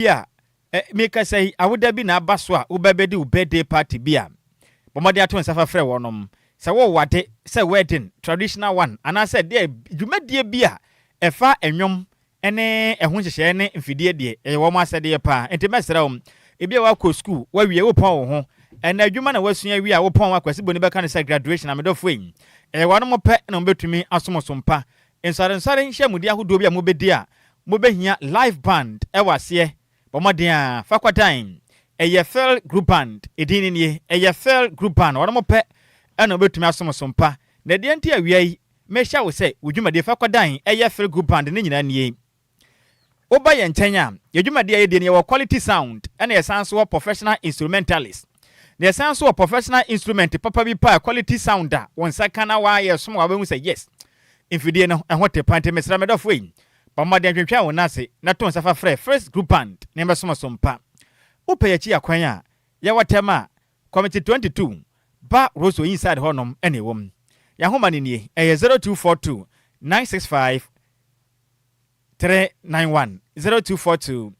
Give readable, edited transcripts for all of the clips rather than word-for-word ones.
a mekasa yi, awoda bi na aba so a wobɛbɛdi wo birthday party bi a, bɔ mmɔden ato nsa fa frɛ wɔnom. Sɛ wowɔ sɛ wedding, traditional one, anaasɛ deɛ dwumadie bi a ɛfa nnwom ne ɛho nhyehyɛeɛ ne mfidie deɛ, ɛyɛ wɔn asɛdeɛ paa. Nti mɛsrɛ wo, ebi a wakɔ school wawie, wopɔn wo ho ɛna adwuma na wasua wie a wopɔn akwasi boni bɛka no sɛ graduation amedɔfo yi, ɛyɛ wɔn pɛ na wɔbɛtumi asom so mpa. Nsɔrensɔre nhyiamudi ahodoɔ bi a mobɛdi a mobɛhia live band ɛwɔ aseɛ, bɔ mmɔden a fa kɔdan ɛyɛ Phil Group Band. Ɛdin no nie, ɛyɛ Phil Group Band. Wɔn pɛ ɛna wɔbɛtumi asom so mpa. Na deɛ nti awia yi mehyɛ wo sɛ wo dwumadie fa kɔdan ɛyɛ Phil Group Band ne nyinaa nie: woba yɛn nkyɛn a, yɛ dwumadie a yɛdie no, yɛwɔ quality sound, ɛna yɛsan so wɔ professional instrumentalist, na yɛsan so wɔ professional instrument papa bi pa, quality sound a wɔn nsa ka na wɔayɛ som a wɔbɛhu sɛ yes, mfidie no ɛho te pa. Nti mesrɛ medɔfo yi, bɔ mmɔden twentwɛn wo nase na to nsa fa frɛ First Group Band na yɛbɛsom so mpa. Wopɛ yɛkyi akwan a, yɛwɔ Tɛm a Committee 22 ba Roso inside hɔnom ɛna ɛwɔ mu. Yɛahoma no nie, ɛyɛ 0242 965 391, 0242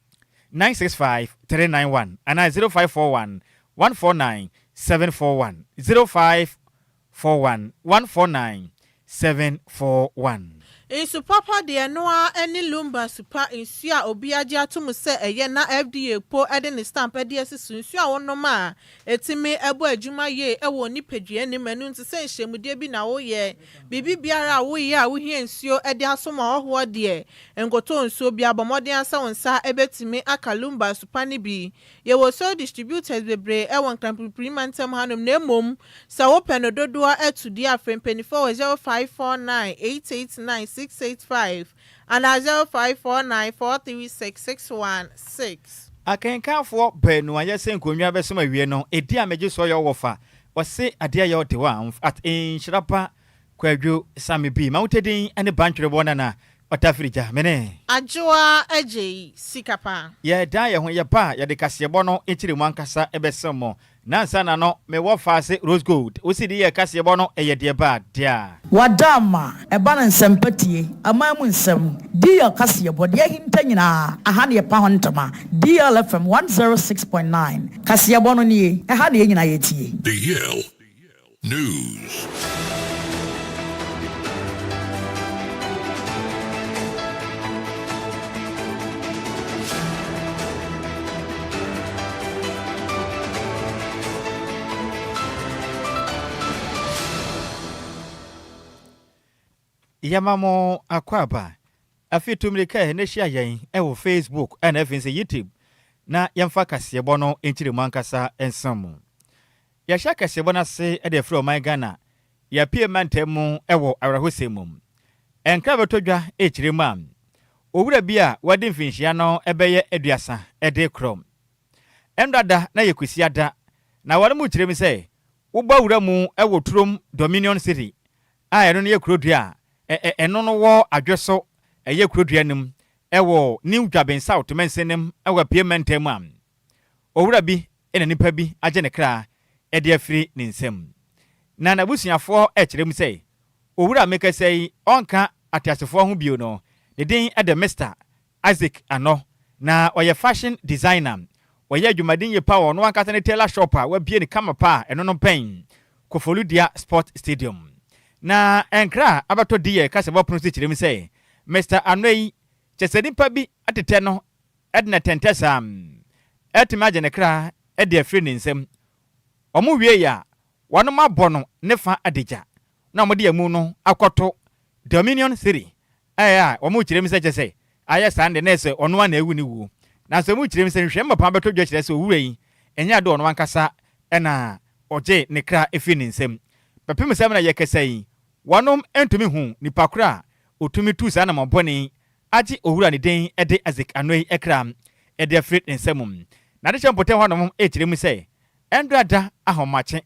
965 391, anaa 0541 149 741, 0541 149 741. Nsu papa deɛ, no ara ne Lumba Supa nsuo a obi agye ato mu sɛ ɛyɛ na FDA po de ne stamp de asi so. Nsuo a wɔnom a ɛtumi bɔ adwuma yie wɔ nipadua anim. Ɛno nti sɛ nhyɛmudie bi na woyɛ, biribi biara a woyɛ a wohia nsuo de asom ahɔhoɔ deɛ, nkotɔ nsuo bi abɔ mmɔden asɛ wo nsa bɛtumi aka Lumba Supa no bi. Yɛwɔ so distributors bebree wɔ Nkrampipiri mantam hanom, na mmom sɛ wopɛ no dodoɔ atu deɛ, afrɛ mpanimfoɔ wɔ 0549 889 685 anaa 0549 436 616. Akenkanfoɔ baanu a yɛsɛ nkonnwa bɛsom awie no, ɛdi a megye soɔ yɛ wɔ fa ɔse adeɛ yɛ ɔde hɔ a at nhyira pa Kwadwo Same bi ma wotɛdin ne bantwerɛbɔ nana ɔtafiri gya mene. Adwoa Agye Sika Pa. Yɛdan yɛn ho, yɛba a, yɛde kaseɛbɔ no nkyerɛ mu ankasa ɛbɛsɛm mo. Nansa na no mewɔ faase Rose Gold wosi de yɛ kaseɛbɔ no, ɛyɛ deɛ ba deɛ a. Wada ama ɛba no nsɛmpa tie, aman mu nsɛm, DL kaseɛbɔ deɛ ahinta nyinaa, aha ne yɛpa ho ntoma. DLFM 106.9 kaseɛbɔ no nie, ɛha ne yɛn nyinaa yɛtie. DL News. Yɛma mo akɔ aba afei tumirika ne hyia yɛn ɛwɔ Facebook ɛna afei nso YouTube, na yɛmfa kaseɛbɔ no nkyerɛ mu ankasa nsɛm mu. Yɛhyɛ kaseɛbɔ no ase de afiri ɔman Ghana, yɛapue mantam mu ɛwɔ awerɛhosɛm mu. Ɛnkra bɛtɔ dwa ɛkyerɛ mu a, owura bi a wɔde mfinhyia no ɛbɛyɛ 30 ɛde korɔ ɛnrada na yɛ Kwasiada na wɔn mu kyerɛ mu sɛ wobɔ wura mu ɛwɔ Turom Dominion City a ɛno no yɛ kurodua a ɛno no wɔ adwe so, ɛyɛ kurodua no mu ɛwɔ New Dwaben South mansin ɛwɔ Apue mantam mu a, owura bi ɛna nipa bi agye ne kra ɛde afiri ne nsam. Na n'abusuafoɔ ɛkyerɛ mu sɛ owura mekasa yi ɔnka ateasefoɔ ho bio no, ne din ɛde Mr Isaac Ano, na ɔyɛ fashion designer. Ɔyɛ adwumaden yie pa wɔ ɔno ankasa ne tailor shop a wabie ne kama pa a ɛno no pɛn Kofoludua Sport Stadium. Na nkra a abɛtɔ di yɛ kasɛbɔ pono so kyerɛ mu sɛ Mr Ano yi kyɛ sɛ nipa bi atetɛ no ɛde na tɛntɛ saa ɛtumi agye ne kra ɛde afiri ne nsam. Wɔn wie yɛ a, wɔn abɔ no ne fa adagya na wɔde amu no akɔto Dominion City ɛyɛ a wɔn kyerɛ mu sɛ kyɛ sɛ ayɛ saa de na ɛsɛ ɔno a na ewu ne wuo. Na sɛ wɔn kyerɛ mu sɛ nhwɛ mmapa bɛtɔ dwa kyerɛ sɛ owura yi ɛnyɛ ade ɔno ankasa ɛna ɔgye ne kra efiri ne nsam. Pɛpem sɛm na yɛkasa yi, wɔnom ntumi hu nipa koro a otumi tu saa nam bɔne agye owura ne den ɛde Isaac Ano yi ɛkra ɛde afiri ne nsam. Na adehyɛ mpɔtam hɔnom ɛkyerɛ mu sɛ ɛndrada ahomakye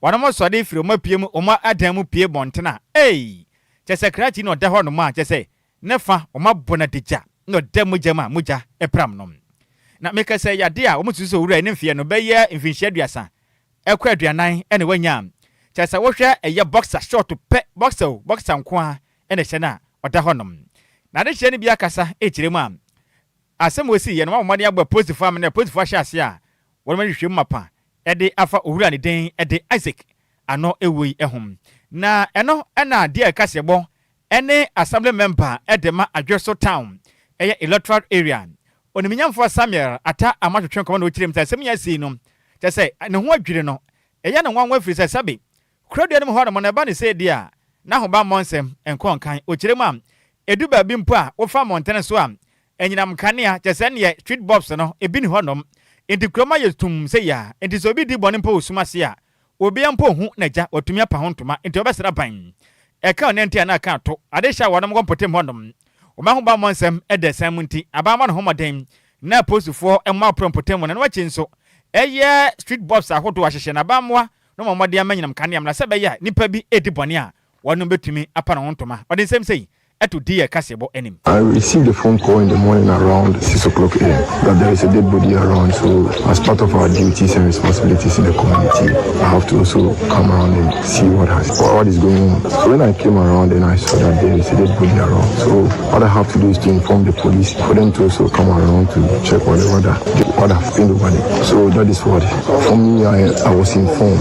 wɔnom sɔre firi wɔn apue mu, wɔn adan mu pie bɔnten a, ei, kyɛ sɛ krakye na ɔda hɔnom a kyɛ sɛ ne fa wɔn abɔ no adagya na ɔda mogya mu a mogya ɛpram no. Na meka sɛ yade a wɔn susu sɛ owura yi ne mfeɛ no bɛyɛ mfinhyia 30 ɛkɔ 40 ɛna wanya, kyɛ sɛ wohwɛ ɛyɛ boxer short pɛ, boxer o, boxer nko a ɛna ɛhyɛ no a ɔda hɔnom. Na adehyɛ no bi akasa ɛkyerɛ mu a Asɛm a ɔsiiɛ no, wɔabɔ mmɔden abɔ apolisifoɔ amane a apolisifoɔ ahyɛ aseɛ a wɔde nhwehwɛmu mapa de afa owura a ne din de Isaac ano wuo yi ho. Na ɛno na DL kaseɛbɔ ne Assembly Member de ma Adweso Town ɛyɛ Electoral Area Onimnyamfoɔ Samuel Atta Amoah twetwe nkɔmmɔ na ɔkyerɛ mu sɛ asɛm yi a asi yi no kyerɛ sɛ ne ho adwiri no, ɛyɛ no nwanwa ɛfiri sɛ sɛbe Kurodua no mu hɔnom no, ɛba no sei deɛ a, na ahobammɔ nsɛm nkɔ nkan. Ɔkyerɛ mu a, ɛdu baabi mpo a, wofa mmɔntene so a, anyinam nkanea, kyerɛ sɛ ɛnneɛ street bulbs no, ebi nni hɔnom. Enti kurom ayɛ tumm sei ara. Enti sɛ obi di bɔne mpo wɔ sum ase a, obiara mpo nhu n'agya, watumi apa ho ntoma. Enti ɔbɛsra ban. Ɛka ɔnanti anaa ɛka ato. Ade hyɛ a wɔnom wɔ mpɔtam hɔnom. Wɔn ahobammɔ nsɛm da asiane mu nti, aban mmɔ ne ho mmɔden na apolisifoɔ mmɔ aprɔ mpɔtam hɔ. Na ɛno akyi nso, ɛyɛ street bulbs ahodoɔ ahyehyɛ na aban mmoa na wɔmmɔ mmɔden ama anyinam kanea mmra sɛ ɛbɛyɛ a nnipa bi redi bɔne a, wɔnom bɛtumi apa ne ho ntoma. Ɔde nsɛm sei to DL kaseɛbɔ anim. I received a phone call in the morning around 6 o'clock a.m. that there is a dead body around. So, as part of our duties and responsibilities in the community, I have to also come around and see what is going on. So when I came around and I saw that there is a dead body around, so what I have to do is to inform the police for them to also come around to check whatever that what happened over there. So that is what, for me, I was informed.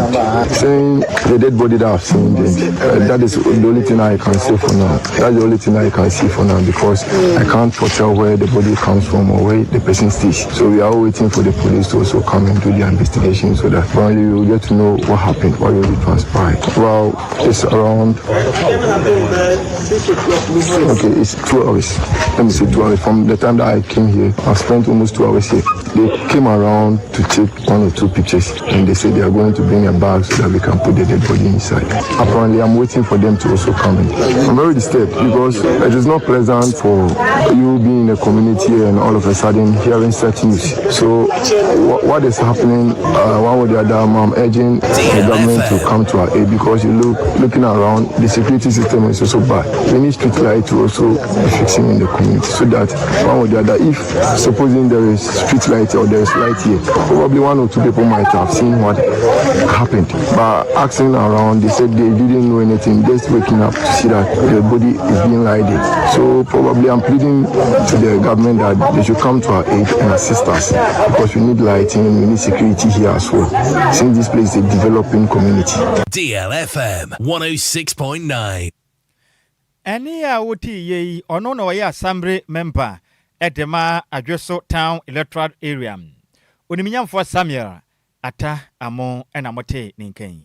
Saying the dead body that I've seen, that is the only thing I can say for now. That's the only thing I can see for now because I can't foretell where the body comes from or where the person stays. So we are waiting for the police to also come and do their investigation so that finally we will get to know what happened, what really transpired. Well, it's around, okay, it's 2 hours. Let me say 2 hours. From the time that I came here, I've spent almost 2 hours here. They came around to take one or two pictures and they said they are going to bring a bag so that we can put the dead body inside. Apparently, I'm waiting for them to also come in. I'm very disturbed because it is not pleasant for you being in a community and all of a sudden hearing such news. So, what is happening, one way or the other, I'm urging the government to come to our aid because you look looking around, the security system is also bad. We need street light to also be fixing in the community so that one way or the other, if supposing there is street light or there is light here, probably one or two people might have seen what happened. But asking around, they said they didn't know anything, just waking up to see that the body is being lighted. So probably I'm pleading to the government that they should come to our aid and assist us because we need lighting, we need security here as well. Since this place is a developing community. DLFM 106.9. Ɛne a wotii yɛ yi, ɔno na ɔyɛ assembly member ɛde ma Adweso Town Electoral Area, Onimnyamfoɔ Samuel Ata Amo, ɛna mote ne nkan.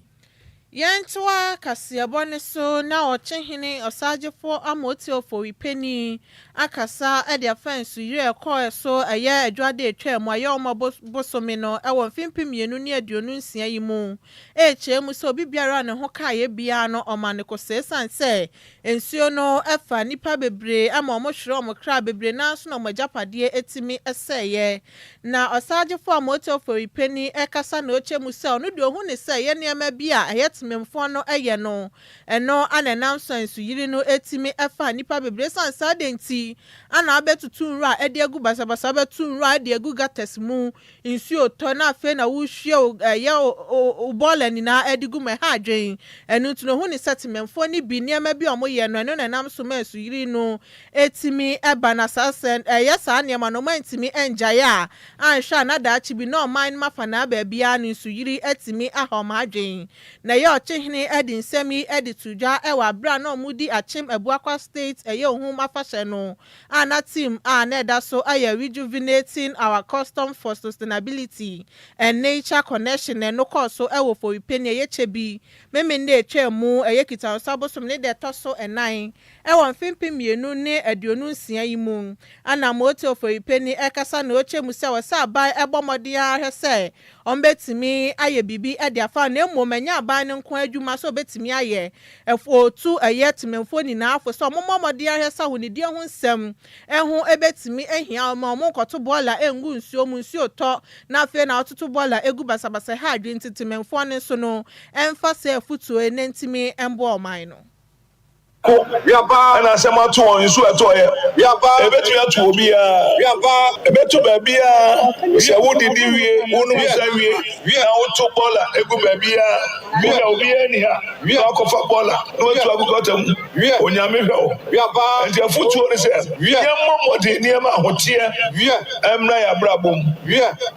Yɛntoa kaseɛbɔ ne so na Ɔkyehene Ɔsagyefoɔ Amooti Ofori Panin akasa de afa nsuyiri a ɛkɔɔ so ɛyɛ adwade atwa mu a ɛyɛ ɔma bosome no ɛwɔ mfimfin 2026 yi mu, ɛrekyerɛ mu sɛ obi biara a ne ho kaeɛ biara no ɔma ne kɔsɛ ɛsiane sɛ nsuo no ɛfa nnipa bebree ama ɔmo hwerɛ ɔmo kra bebree nanso na ɔmo agyapadeɛ etimi ɛsɛeɛ. Na Ɔsagyefoɔ Amooti Ofori Panin ɛkasa na ɔkyɛ mu sɛ ɔno deɛ ohun ne sɛ ɛyɛ nneɛma bi a ɛyɛ temamfoɔ no ɛyɛ no ɛno ana ɛnam so a nsuyiri no etimi ɛfa nnipa bebree san saa de nti ana abɛtutu nwura ɛde agu basabasa, abɛtu nwura ɛde agu gutters mu, nsuo tɔ na afei na wohwie ɛyɛ o bɔɔla nyinaa ɛde gu mu, ɛha adwen. Ɛno nti na ohun ne sɛ temamfoɔ no bi nneɛma bi a wɔyɛ no ɛno na ɛnam so ma nsuyiri no etimi ɛba, na saa sɛ ɛyɛ saa nneɛma no ɔmo ntumi ɛngyae a anhwɛ a na daakye bi na ɔman no mafa na baabiara no nsuyiri etimi aha ɔmo adwen. Na ɛyɛ Ɔkyehene ɛde nsɛm yi ɛde to dwa ɛwɔ abere a na ɔmo di Akyem Abuakwa State ɛyɛ ohun afahyɛ no a na theme a na ɛda so ɛyɛ "Rejuvenating Our Custom for Sustainability and Nature Connection". Ɛno kɔɔ so ɛwɔ Foripeni ɛyɛ kyɛ bi mímí ne etwa mu ɛyɛ Kitanso abosom ne deɛ ɛtɔ so 4 ɛwɔ mfimfin 2026 yi mu. Ana Mooti Oforipeni ɛkasa na ɔkyɛ mu sɛ wɔsɛ aban ɛbɔ mmɔden ahwɛ sɛ ɔmbɛtumi ayɛ biribi ɛde afa, na mmom ɛnyɛ aban no nko adwuma sɛ ɔbɛtumi ayɛ. Ɛfo otu ɛyɛ temamfoɔ nyinaa fo sɛ ɔmommɔ mmɔden ahwɛ sɛ ahonidie ho nsɛm ɛho ɛbɛtumi ahia ɔmo a ɔmo nkɔto bɔɔla ɛngu nsuo mu, nsuo tɔ na afei na ɔtoto bɔɔla egu basabasa ha adwene, nti temamfoɔ no nso no ɛmfa sɛ afutuo ne ntumi ɛmboa ɔman no. Ko na asɛm ato wɔn, nsu ɛtɔeɛ. Ɛbɛtumi ato obiara. Ɛbɛto baabiara. Sɛ wodidi wie, wonom nsa wie, na woto bɔɔla gu baabiara, bi a obiara nni ha, na wakɔfa bɔɔla na watu agu gɔta mu. Onyame hwɛ wo. Enti afotuo ne sɛ, yɛmmɔ mmɔden nneɛma ahoteɛ mmra yɛn abrabɔ mu.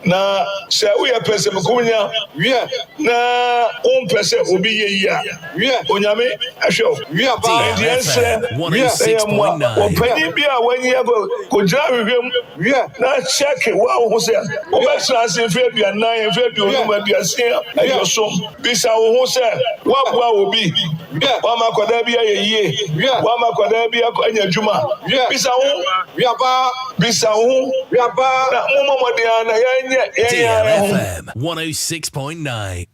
Na sɛ woyɛ pɛsɛmenkominya na wompɛ sɛ obi yɛ yie a, Onyame hwɛ wo. Enti yɛnsrɛ na yɛmmoa ɔpanin bi a wanyi akɔ kɔgyina ahwehwɛ mu na kyɛke wo a wo ho sɛ wobɛtena ase mfe 40, mfe 50, 60, 70. Bisa wo ho sɛ woaboa obi, woama akwadaa bi ayɛ yie, woama akwadaa bi anya adwuma. Bisa wo ho, bisa wo ho na mommɔ mmɔden ara na yɛnyɛ yɛn ara yɛn ho. DLFM 106.9.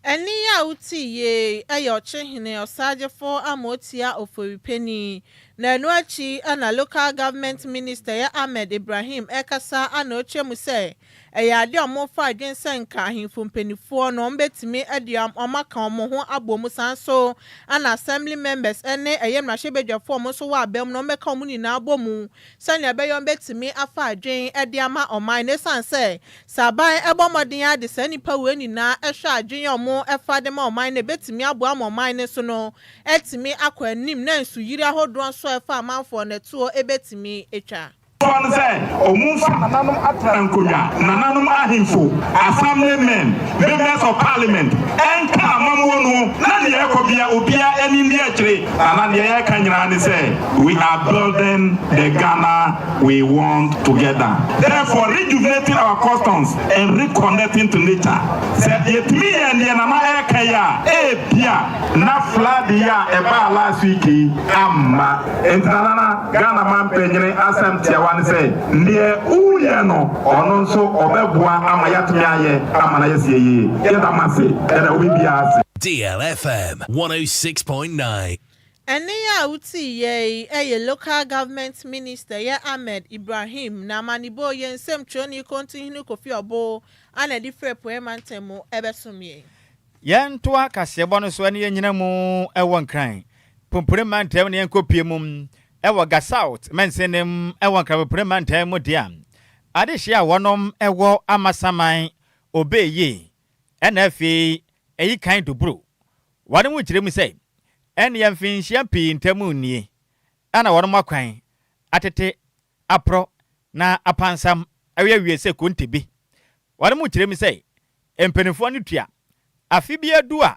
Ɛnne yi a wote yi yɛ Ɔkyehene Ɔsagyefo Amoatia Ofori Panin, na ɛno akyi na Local Government Minister yɛ Ahmed Ibrahim rekasa na ɔkyerɛ mu sɛ ɛyɛ adeɛ a wɔrefa adwene sɛ nka ahemfo mpaninfoɔ no wɔbɛtumi de wɔn aka wɔn ho abɔ mu saa nso na Assembly Members ne ɛyɛ mmarahyɛbadwafoɔ a wɔn nso wɔ aba mu no wɔbɛka wɔn nyinaa abɔ mu sɛnea ɛbɛyɛ wɔbɛtumi afa adwene de ama ɔman no ɛsiane sɛ Sɛ aban bɔ mmɔden ara de saa nnipa wei nyinaa hwɛ adwene a wɔfa de ma ɔman no, ɛbɛtumi aboa ma ɔman no so no atumi akɔ anim na nsuyiri ahodoɔ nso a ɛfa amanfoɔ no toɔ bɛtumi atwa. Soɔ no sɛ ɔmu mfa nananom atena nkonnwa, nananom ahemfo, assembly men, members of parliament, ɛnka amammuo no ho na deɛ ɛrekɔ bia obia ani nni akyire. Nana deɛ yɛreka nyinaa ne sɛ we are building the Ghana we want together. Therefore rejuvenating our customs and reconnecting to nature. Sɛ yɛtumi yɛ deɛ Nana ɛreka yi a, ebia na flood yi a ɛbaa last week yi amma. Enti Nana, Ghana manpanyini asɛm tiawa ne sɛ, deɛ woreyɛ no, ɔno nso ɔbɛboa ama yɛatumi ayɛ ama no ayɛ sie yie. Yɛda mo ase, yɛda obi biara ase. DLFM 106.9. Ɛnne yi a wotii yɛ yi yɛ Local Government Minister yɛ Ahmed Ibrahim na amanebɔ yɛ nsɛmtwerɛni Kontinhene Kofi Ɔbo a na ɛde firi Apueɛ Mantam mu ɛbɛsom yɛn. Yɛntoa kaseɛbɔ no so ne yɛnnyina mu wɔ Nkran Pumpuni Mantam na yɛnkɔpue mu wɔ Ga South mansinim wɔ Nkran Pumpuni Mantam mu dea adehyeɛ a wɔnom wɔ Amasaman Obeyie ɛna afei Ayikan Duburo. Wɔnom kyerɛ mu sɛ ɛnneɛ mfinhyia pii ntam nie na wɔnom akwan atete aporɔ na apansam awiawie sɛ konte bi. Wɔnom kyerɛ mu sɛ mpaninfoɔ no tua afe biara du a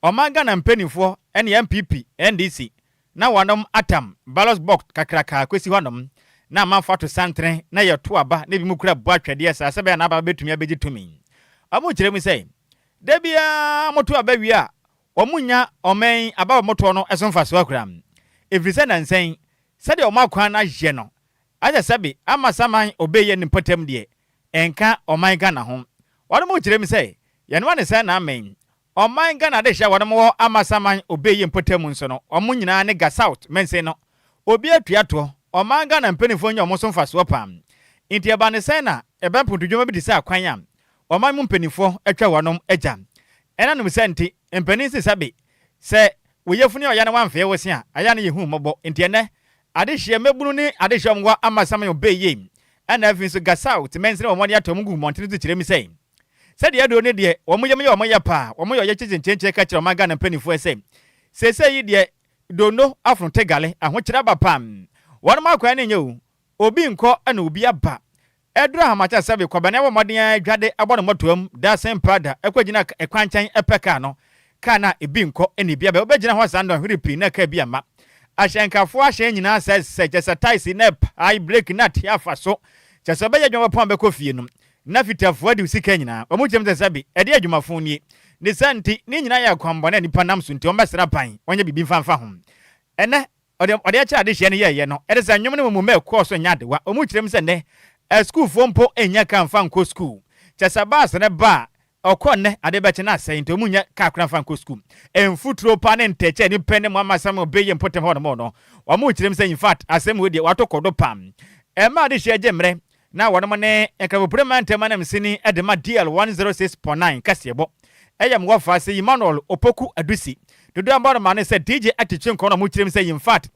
ɔman Ghana mpaninfoɔ ne NPP, NDC na wɔnom atam ballot box kakraka kɔsi hɔnom na amanfoɔ ato santene na yɛto aba na ebinom kura bɔ atwɛdeɛ saa sɛ ɛbɛyɛ a n'aba bɛtumi abɛgye tumi. Wɔn kyerɛ mu sɛ da biara moto aba wie a wɔn nnya ɔman yi aba a wɔtoɔ no so mfasoɔ koraa ɛfiri sɛ nansa yi sɛdeɛ wɔn akwan no ayɛ no ayɛ sɛbe ama saman ɔbɛyɛ ne mpɔtam deɛ ɛnka ɔman Ghana ho. Wɔnom kyerɛ mu sɛ yɛnoa ne sɛn na amen Ɔman Ghana adehye a wɔnom wɔ Amasaman Obeye mpɔtam nso no, wɔn nyinaa ne Ga South mansin no. Obi atua toɔ. Ɔman Ghana mpaninfoɔ nya wɔn so mfasoɔ paa. Nti ɛba ne sɛn na ɛba mpontodwuma bi te sɛ akwan a ɔman mu mpaninfoɔ atwa wɔnom agya. Ɛnanom saa nti, mpanin se sɛbe sɛ wo yafunu yɛ ɔya na wamfee wo se a, ɛyɛ a na yɛhu wo mmɔbɔ. Nti ɛnnɛ, adehyeɛ mmabunu ne adehyeɛ a wɔn wɔ Amasaman Obeye ɛna afei nso Ga South mansin a wɔn de ato wɔn gu mmɔntene so kyerɛ mu sɛ, Sɛdeɛ aduro no deɛ wɔn yam yɛ wɔn ya paa, wɔn yɛ ɔyɛkyekye nkyenkyen ka kyerɛ ɔman Ghana mpaninfoɔ sɛ, seesei yi deɛ Dondo afono Tegale ahokyerɛ aba paa, wɔnom akwan no nyɛ o, obi nkɔ na obi aba. Aduru ahomakye a sɛbe Kwabena abɔ mmɔden ara adwade abɔ no mmɔtoam da sen Prada kɔ gyina kwankyɛn pɛ kaa no, kaa no a ebi nkɔ na ebi aba, wobɛgyina hɔ saa nnɔnhwere pii na kaa bi amma. Ahyɛnkafoɔ ahyɛn nyinaa sɛesɛe, kyerɛ sɛ taese na ɛpae, breki na ate afa so, kyerɛ sɛ wobɛyɛ adwuma bɛpɔn bɛkɔ fie no, Na fitafoɔ adi wo sika nyinaa. Wɔn kyerɛ mu sɛ sɛbe, ɛdeɛ adwumafo nie. Ne saa nti, ne nyinaa yɛ akwammɔne a nnipa nam so nti wɔmmɛsra aban, wɔnyɛ biribi mfa mfa ho. Ɛnnɛ, ɔde ɔde akyɛ adehyeɛ no yɛeɛ no, ɛde sɛ nnwom no mu mmɛ kɔɔ so nyɛ adewa. Wɔn kyerɛ mu sɛ nnɛ, asukuufoɔ mpo nnya kaa mfa nkɔ sukuu. Kyɛ sɛ baase no ba a, ɔkɔ nnɛ, ade bɛkye na asɛe, nti wɔn nnya kaa koraa mfa nkɔ sukuu. Mfuturo pa ne ntɛkyɛ a nnipa ne mu ama asɛm bɛyɛ mpɔtam hɔnom no, wɔn kyerɛ mu sɛ in fact, asɛm wei deɛ wɔato kɔdo paa. Ɛmma adehyeɛ gye mmerɛ na wɔnom ne Nkramopono Mantam anamsini de ma DL 106.9 kaseɛbɔ. Ɛyɛ me wɔfa ase Emmanuel Opoku Adusi. Dodoɔ abɔ no ma ne sɛ DJ Atikye nkɔ na ɔmo kyerɛ mu sɛ, in fact,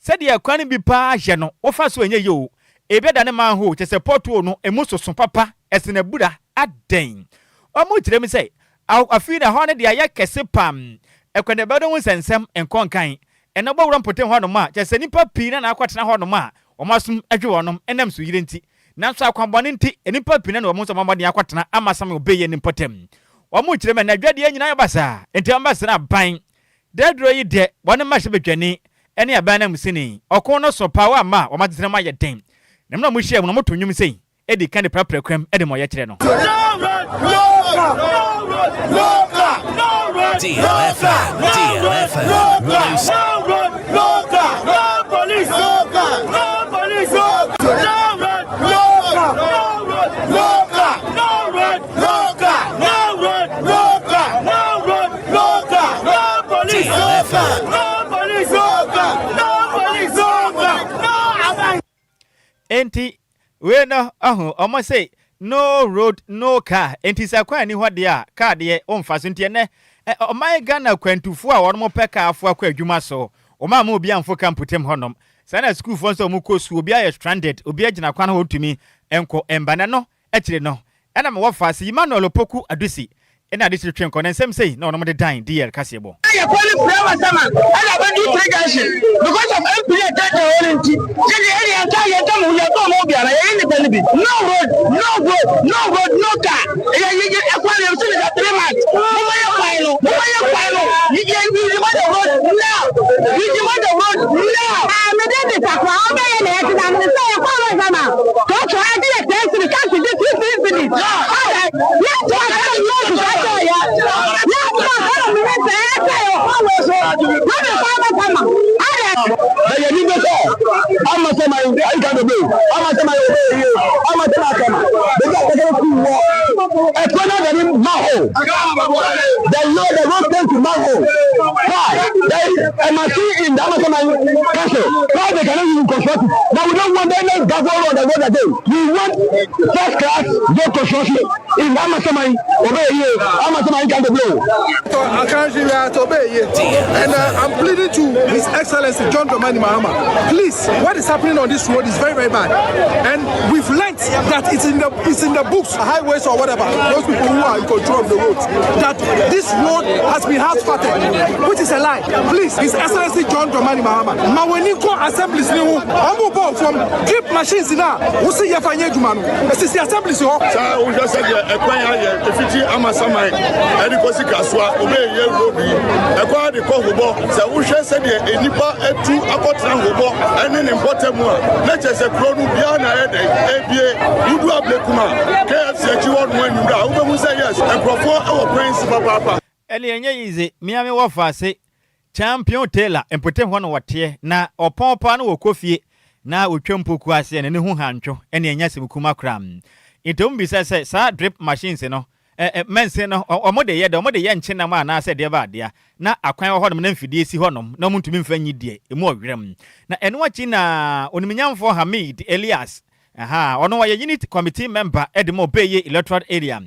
sɛdeɛ kwan no bi paa yɛ no, wofa so ɛnyɛ yie o. Ebi ada ne manhole, kyɛ sɛ pothole no emu soso papa, ɛsene abura adɛn. Ɔmo kyerɛ mu sɛ afei na hɔ no deɛ ayɛ kɛse pam. Ɛkwan ɛbɛdo ho nsɛnsɛm nkɔ nkan. Ɛna bɔwura mpɔtam hɔnom a, kyɛ sɛ nnipa pii na akɔtena hɔnom a wɔn asom adwe wɔnom ɛnam so yire nti. Nanso akwanbɔne nti, nnipa pii na wɔn nso wɔn mmɔden akɔtena ama sam obɛyɛ ne mpɔtam. Wɔn kyerɛ mu na adwadeɛ nyinaa yɛ basaa, nti wɔn bɛsrɛ aban. Dɛduro yi deɛ, wɔn mmɛhyɛ badwani ne aban no musini. Ɔko no so paa wɔama a wɔn atetena mu ayɛ den. Na mmerɛ a wɔhyia mu no, wɔto nnwom sei, edi kan de prapra kwam de ma ɔyɛkyerɛ no. DLFM, DLFM, 106. DLFM. Enti wei no ɔho ɔmo se no road, no car. Enti sɛ kwan ni hɔ deɛ a, car deɛ ɔmfa so. Nti ɛnɛ ɔman Ghana kwantufoɔ a wɔn pɛ car afo akɔ adwuma so, wɔn a mo obi amfo ka mputem hɔnom saa na sukuufoɔ nso a wɔn kɔ sukuu, obi ayɛ stranded, obi agyina kwan ho ntumi nkɔ mba. Na no akyire no ɛna mewɔ fa se Emmanuel Opoku Adusi ɛna ade kyerɛ twe nkɔ ne nsɛm sei na wɔn de dan DL kaseɛ bɔ. Yɛ kɔ ne pira masama ɛna abɛdu three junction because of MP yɛ tɛtɛ hɔ ne nti yɛde ɛde yɛn ka yɛn tam yɛn tɔn mo biara yɛyɛ nipa no bi. No road, no road, no road, no car. Yɛ yɛ yɛ ɛkwan yɛ si ne sɛ 3 months. Mo ma yɛ kwan no, mo ma yɛ kwan no. Yɛ yɛ we demand the road now, we demand the road now. Ah, me de de sakwa ɔbɛyɛ na yɛte na me sɛ yɛkɔ Amasaman tɔtɔ agye yɛ 10 cedis, taxi gye 15 cedis. Ɔyɛ yɛte aka no sika sɛ yɛ yɛte aka no me sɛ ɛsɛ yɛ ɔkɔ wɔ so na me kɔ Amasaman ayɛ. Ɛyɛ ni bɛ sɛ Amasaman ayi ka dobe Amasaman yɛ obe yie Amasaman akama beebi a kɛkɛ ku wɔ ɛkɔ na dani manhole, the road, the road came to manhole. Why there is a machine in the Amasaman council? Why they cannot even construct it now? We don't want any gravel road on the road again. We want first class road construction in Amasaman obe yie Amasaman ayi ka dobe o. Currently, we are at Obeye, and I'm pleading to His Excellency John Dramani Mahama. Please, what is happening on this road is very, very bad, and we've learnt that it's in the books, highways or whatever, those people who are in control of the roads, that this road has been asphalted, which is a lie. Please, His Excellency John Dramani Mahama, ma w'ani nkɔ assemblies ni ho, ɔmo bɔ from drip machines na wosi yɛ fa nye adwuma no, esisi assemblies hɔ. Saa wohwɛ sɛdeɛ ɛkwan ayɛ ɛfiti Amasaman ɛde kɔsi Kasoa obɛyɛ road yi, ɛkwan de kɔ Hobɔ. Sɛ wohwɛ sɛdeɛ nnipa atu akɔtena Hobɔ ɛne ne mpɔtam a, na kyerɛ sɛ kuro no biara na ɛyɛ dɛn ebie. Wodu Ablekuma KFC akyi hɔ nom anwummerɛ a, wobɛhu sɛ yes, nkurɔfoɔ ɛwɔ kwan si papaapa. Ɛne ɛnyɛ yize mmea me wɔ fa ase Champion Taylor mpɔtam hɔ no wɔteɛ na ɔpɔn paa no wɔkɔ fie na wɔtwa mpoku aseɛ na ne ho hantwo. Ɛne ɛnyɛ asɛm kuma koraa. Nti ɔmo bisa sɛ saa drip machines no mɛnse no, ɔmo de yɛ dɛ ɔmo de yɛ nkyenam anaasɛ deɛ ba adeɛ na akwan wɔ hɔnom na mfidie si hɔnom na ɔmo ntumi mfa nyi deɛ emu ɔwerɛm. Na ɛno akyi na onimnyamfoɔ Hamid Elias aha, ɔno ɔyɛ unit committee member ɛde ma Obeye electoral area,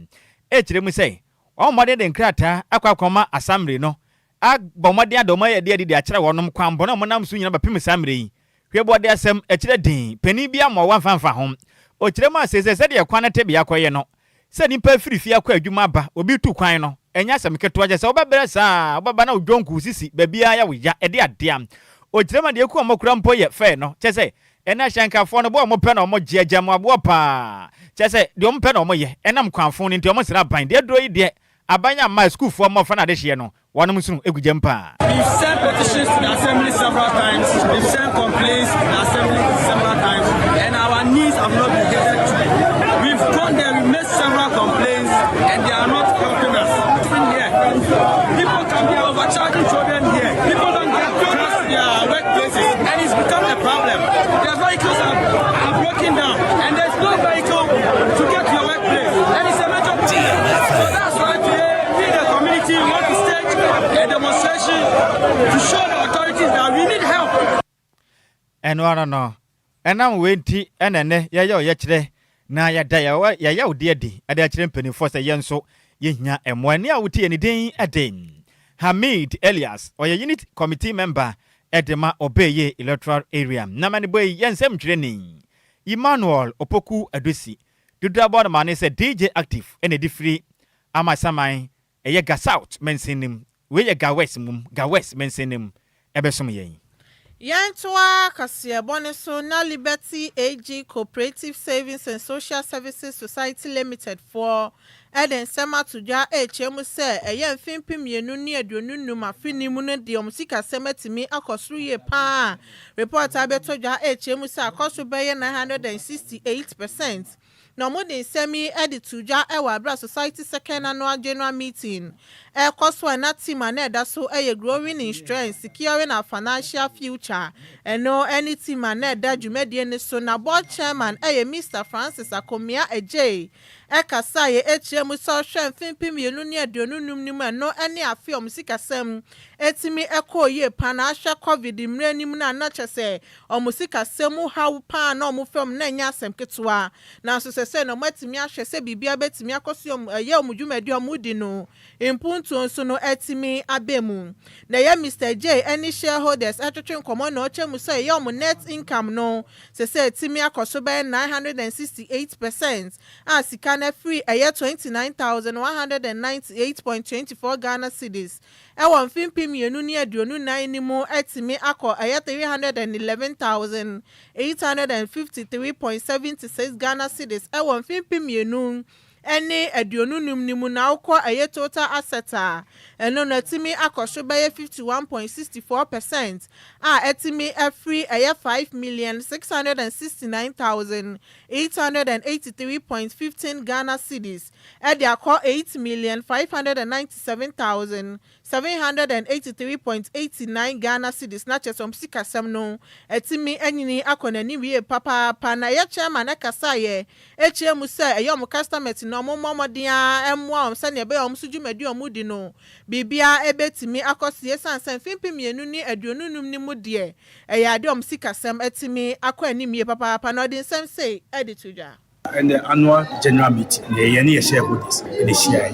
ɛkyerɛ mu sɛ wɔn mmɔden de nkrataa akɔ akɔma assembly no, abɔ mmɔden ada wɔn ayɛ de adi de akyerɛ wɔnom kwan bɔne a wɔnam so nyina bɛpem saa mmerɛ yi. Hwɛ, bɔde asɛm ɛkyerɛ den panin bi ama ɔwa mfamfa ho. Ɔkyerɛ mu ase sɛ sɛdeɛ kwan no tebea kɔyɛ no, sɛ nipa firi fie akɔ adwuma aba, obi tu kwan no, ɛnyɛ asɛm ketewa. Kyɛ sɛ wobɛbrɛ saa, wobɛba na wodwonku sisi baabiara yɛ wo ya. Ɛde adeɛ ɔkyerɛ mu a deɛ ɛku ɔmo kora mpo yɛ fɛɛ no, kyɛ sɛ ɛna hyɛnkafoɔ no bɔ ɔmo pɛ na ɔmo gye agyamaboɔ paa, kyɛ sɛ deɛ ɔmo pɛ na ɔmo yɛ ɛnam kwanfo no. Nti ɔmo srɛ aban deɛ duro yi deɛ aban ama sukuufoɔ mmɔfra no adehyeɛ no wɔnom nso egu gyam paa. We've sent petitions to the assembly several times. We've sent complaints to the assembly several times, and our needs have not been catered to. We've gone there, we've made several complaints, and they are not helping us. In here, people can be overcharging children here. People don't get cars to their workplaces, and it's become a problem. Their vehicles are broken down, and there's no vehicle to get to your workplace, and it's a major problem. So that's why today we, the community, want to stage a demonstration to show the authorities that we need help. Ɛno ara no, ɛnam wei nti ɛna ɛnɛ yɛyɛ ɔyɛkyerɛ na yɛda yɛyɛ wo de adi ɛde akyerɛ mpanimfoɔ sɛ yɛn nso yɛhia mmoa. Ne a wotie ne din ɛde Hamid Elias, ɔyɛ Unit Committee Member de ma Obeye Electoral Area. N'amanebɔ yi yɛ nsɛmtwerɛni Emmanuel Opoku Adusi dodoɔ abɔ no mane sɛ DJ Active na ɛde firi Amasaman ɛyɛ Ga South mansin no mu, wei yɛ Ga West mmom, Ga West mansin no mu ɛbɛsom yɛn. Yɛntoa kaseɛbɔ no so na Liberty AG Cooperative Savings and Social Services Society Limited foɔ de nsɛm ato dwa rekyerɛ mu sɛ ɛyɛ mfe 2025 afe no mu no deɛ wɔn sikasɛm atumi akɔ soro yie pa ara. Report a abɛtɔ dwa rekyerɛ mu sɛ akɔ so bɛyɛ 968 percent. Na wɔde nsɛm yi de too dwa wɔ bere a Society Second Annual General Meeting rekɔ so a na theme a na ɛda so yɛ Growing in Strength, Securing Our Financial Future. Ɛno ne theme a na ɛda dwumadie no so. Na Board Chairman yɛ Mister Francis Akomea Adjei kasaeɛ kyerɛɛ mu sɛ ɔhwɛ mfe 2025 no mu a ɛno ne afe a wɔn sikasɛm tumi kɔɔ yie pa na ahwɛ Covid mmerɛ no mu no a na kyerɛ sɛ Wɔn sikasɛm mu haw paa na wɔn fam na ɛnyɛ asɛm ketewa. Nanso sɛsɛɛ na wɔatumi ahwɛ sɛ biribiara bɛtumi akɔ so ɛyɛ wɔn dwumadi a wɔredi no mpuntuo nso no atumi aba mu. Na ɛyɛ Mister Jay ne shareholders retwetwe nkɔmmɔ na ɔkyɛ mu sɛ ɛyɛ wɔn net income no sɛsɛɛ atumi akɔ so bɛyɛ 968 percent a sika no afiri ɛyɛ 29,198.24 Ghana cedis wɔ mfe 2024 no mu atumi akɔ ɛyɛ 311,853.76 Ghana cedis wɔ mfe 2025 no mu na wokɔ ɛyɛ total asset a, ɛno no atumi akɔ so bɛyɛ 51.64 percent a atumi afiri ɛyɛ 5,669,883.15 Ghana cedis de akɔ 8,597,783.89 Ghana cedis na kyerɛ sɛ wɔn sikasɛm no atumi anyini akɔ n'anim yie papaapa na ɛyɛ chairman kasaeɛ kyerɛ mu sɛ ɛyɛ wɔn customers no wɔn mmɔ mmɔden ara mmoa wɔn sɛdeɛ ɛbɛyɛ wɔn nso dwumadi a wɔdi no biribiara bɛtumi akɔ so yie ɛsiane sɛ mfe 2025 no mu deɛ ɛyɛ adeɛ a wɔn sikasɛm atumi akɔ anim yie papaapa na ɔde nsɛm sei de to dwa. And the annual general meeting, na yɛne yɛ shareholders na hyiae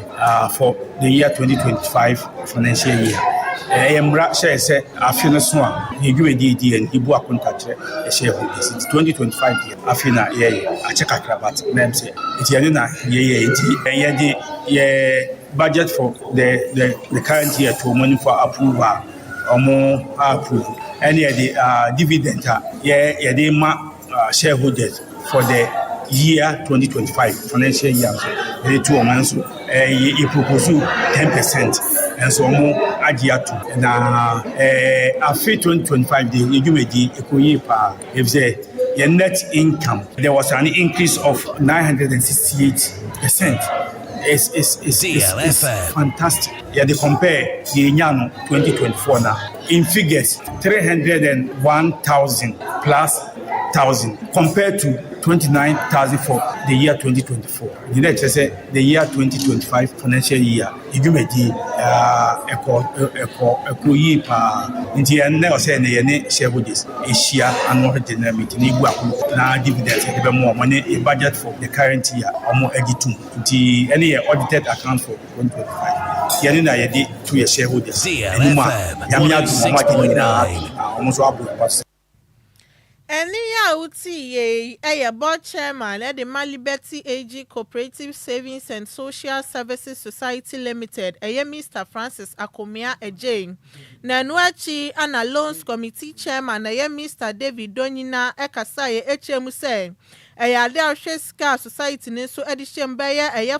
for the year 2025 financial year. Ɛyɛ mmara hyɛɛ sɛ afe no so a yɛn dwumadi edi yɛn ibu akonta kyerɛ yɛ shareholders. Nti 2025 deɛ afe na yɛyɛ akyɛ kakra but mɛm sɛ nti ɛno na yɛyɛ nti yɛde yɛ budget for the the the current year to wɔn anim for approval wɔn approve ɛne yɛde dividend a yɛ yɛde ma shareholders for the year 2025 financial year nso yɛde to wɔn nso ɛɛ yɛ propose 10% nso wɔn agye ato na ɛɛ afe 2025 de yɛ dwumadie ɛkɔ yie paa efisɛ yɛn net income there was an increase of 968%. It's, it's, it's, it's, it's fantastic. Yɛde compare deɛ yɛnya no 2024 na in figures 301,000 plus thousand compared to 29,000 for the year 2024. Nti na ɛkyerɛ sɛ the year 2025 financial year edwumadie ɛkɔ ɛkɔ ɛkɔ yie paa. Nti ɛnnɛ ɔsɛ ɛnɛ yɛne shareholders ahyia annual general meeting na ebu ako na dividends yɛde bɛma wɔn ne yɛ budget for the current year wɔn agye tom. Nti ɛne yɛ audited account for 2025. Yɛne na yɛde to yɛ shareholders anim a Nyame adom wɔn agye ne nyinaa atom a wɔn nso abɔ yɛn ba so. Ɛnne yi a wotiiɛ yi yɛ Board Chairman de ma Liberty AG Cooperative Savings and Social Services Society Limited, ɛyɛ Mister Francis Akomea Adjei. Na ɛno akyi na Loans Committee Chairman, ɛyɛ Mister David Donyina kasaeɛ kyerɛɛ mu sɛ ɛyɛ ade a wohwɛ sika a Society no nso de hyɛ mu bɛyɛ ɛyɛ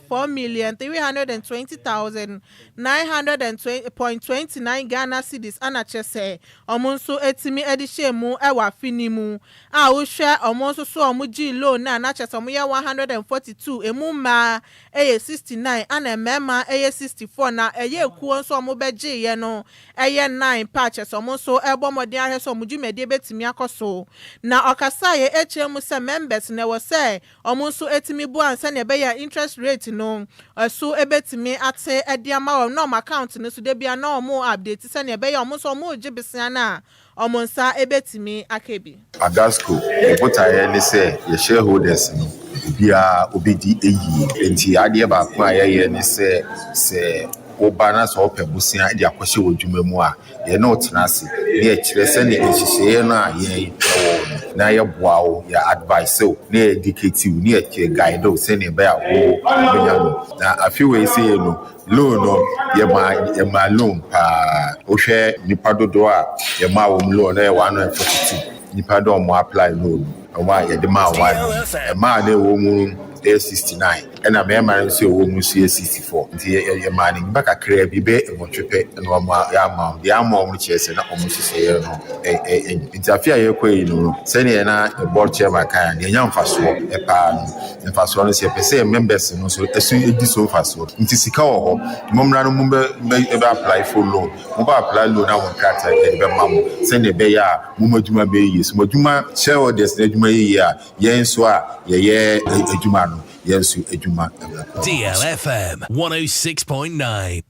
4,320,900.29 Ghana cedis na kyerɛ sɛ wɔn nso tumi de hyɛɛ mu wɔ afe no mu a wohwɛ wɔn nso so a wɔgyee loan no a na kyerɛ sɛ wɔyɛ 142, emu mmaa yɛ 69 ɛna mmarima yɛ 64 na ɛyɛ ekuo nso a wɔbɛgyeeɛ no yɛ nine pɛ a kyerɛ sɛ wɔn nso rebɔ mmɔden ahwɛ sɛ wɔn dwumadie bɛtumi akɔ so. Na ɔkasaeɛ kyerɛ mu sɛ members no ɛwɔ sɛ Wɔn nso tumi boa sɛnea ɛbɛyɛ a interest rate no so bɛtumi ate de ama wɔn na wɔn account no nso da biara na wɔn update sɛnea ɛbɛyɛ a wɔn nso wɔregye bosea no a wɔn nsa bɛtumi aka bi. Agasco, yɛ botaeɛ ne sɛ yɛ shareholders no obiara ɔbɛdi yie. Nti adeɛ baako a yɛyɛ ne sɛ, sɛ Woba na sɛ wopɛ bosea de akɔhyɛ w'adwuma mu a, yɛne wo tena ase na yɛkyerɛ sɛnea nhyehyɛeɛ no a yɛn wɔ no na yɛboa wo, yɛ advice wo, na yɛ educate wo, na yɛ guide wo sɛnea ɛbɛyɛ a wo bɛnya no. Na afe wei sei no, loan no, yɛmaa yɛmaa loan paa. Wohwɛ nnipa dodoɔ a yɛmaa wɔn loan no yɛ 142 nnipa dɛ wɔn apply loan no, wɔn a yɛde maa wɔn no. Mmaa a na ɛwɔ mu no yɛ 69 ɛna mmarima no nso a ɛwɔ mu nso yɛ 64. Nti yɛ yɛ yɛmaa no nnipa kakraa bi bɛyɛ nwɔtwe pɛ na wɔn yɛama wɔn. Deɛ yɛamma wɔn no kyerɛ sɛ na wɔn nhyehyɛeɛ no ɛ ɛ ɛnyɛ. Nti afe a yɛrekɔ yi no no, sɛdeɛ na board chairman kaeɛ no, yɛnya mfasoɔ paa no. Mfasoɔ no sɛ yɛpɛ sɛ yɛn members no nso ɛso di so mfasoɔ. Nti sika wɔ hɔ, mommra no mommɛ mmɛ apply for loan. Mobɛ apply loan na mo nkrataa yɛde bɛma mo sɛdeɛ ɛbɛyɛ a mo mo adwuma bɛyɛ yie. Sɛ mo adwuma shareholders no adwuma yɛ yie a, yɛn nso a yɛyɛ adwuma no, yɛn nso adwuma bɛkɔ. DLFM 106.9.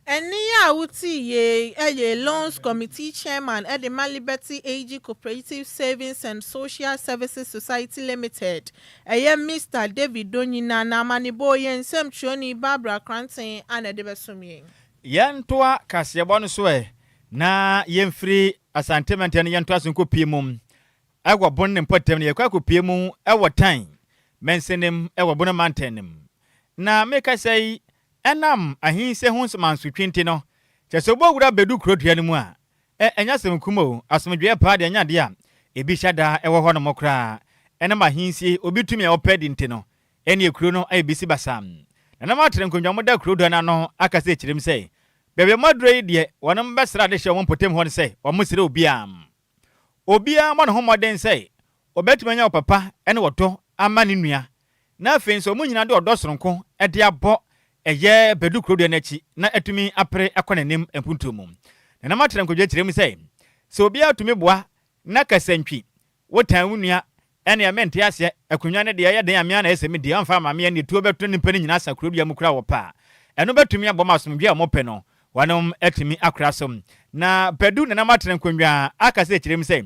Ɛnne a wotee yei yɛ Loans Committee Chairman de ma Liberty AG Cooperative Savings and Social Services Society Limited, ɛyɛ Mister David Donyina, na amanebɔ yi yɛn nsɛmtwerɛni Barbara Kranten na ɛde bɛsom yɛn. Yɛntoa kaseɛbɔ no so ɛ, na yɛmfiri Asante mantam no yɛntoa so nkɔpue mu wɔ Bono ne mpɔtam no, yɛkɔ akɔpue mu wɔ Tan mansinim wɔ Bono mantam no mu. Na mekasa yi, ɛnam ahensie ho mansotwe nti no, kyerɛ sɛ wobɔ wura bɛdu kuro dua no mu a, ɛ, ɛnyɛ asɛm kum o, asomdwoeɛ paa deɛ ɛnyɛ adeɛ a ebi hyɛ da wɔ hɔnom koraa. Ɛnam ahensie, obi tumi a ɔpɛ di nti no, ɛnneɛ kuro no ayɛ bisi basaa. Nananom atere nkonnwa a wɔda kuro dua no ano aka sɛ kyerɛm sɛ, baabi a wɔaduro yi deɛ, wɔnom bɛsrɛ adehyeɛ wɔ wɔn mpɔtam hɔ no sɛ wɔsrɛ obiara. Obiara mmɔ ne ho mmɔden sɛ ɔbɛtumi anya ɔpɛ pa ne ɔdɔ ama ne nua, na afei nso wɔn nyinaa de ɔdɔ soronko de abɔ ɛyɛ Badu kurodua no akyi na atumi apere akɔ n'anim mpuntuo mu. Nana Matrɛ Nkodwo kyerɛ mu sɛ, sɛ obiara tumi boa na kasantwi, wotan wo nua, ɛnneɛ mente aseɛ, akonnwa no deɛ ɛyɛ den a me ara na ɛsɛ sɛ medi, ɔmfa mma me ɛnneɛ tuo bɛto nnipa no nyinaa asa kurodua mu koraa wɔpɛ a, ɛno bɛtumi aboa ma asomdwoeɛ a wɔpɛ no wɔnom atumi akora so. Na Badu Nana Matrɛ Nkonnwa aka sɛ kyerɛ mu sɛ,